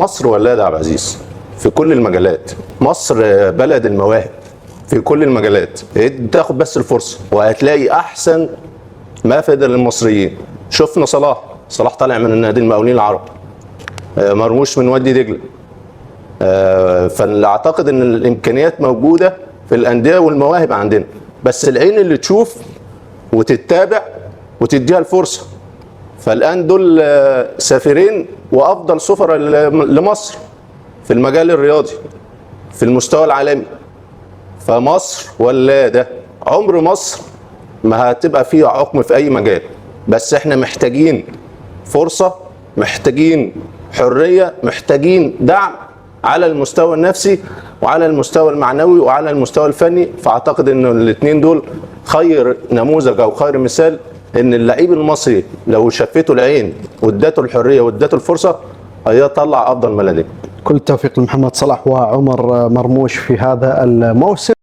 مصر ولاده يا عبد العزيز في كل المجالات. مصر بلد المواهب في كل المجالات. تاخد بس الفرصة وهتلاقي احسن ما فدى للمصريين. شفنا صلاح، صلاح طالع من النادي المقاولين العرب، مرموش من وادي دجله. فاعتقد ان الامكانيات موجودة في الاندية والمواهب عندنا، بس العين اللي تشوف وتتابع وتديها الفرصة. فالان دول سافرين وافضل سفراء لمصر في المجال الرياضي في المستوى العالمي. فمصر ولاده، عمر مصر ما هتبقى فيها عقم في اي مجال، بس احنا محتاجين فرصة، محتاجين حرية، محتاجين دعم على المستوى النفسي وعلى المستوى المعنوي وعلى المستوى الفني. فاعتقد ان الاثنين دول خير نموذج او خير مثال ان اللعيب المصري لو شفته العين وادته الحرية وادته الفرصة هيطلع افضل ما لديه. كل التوفيق لمحمد صلاح وعمر مرموش في هذا الموسم.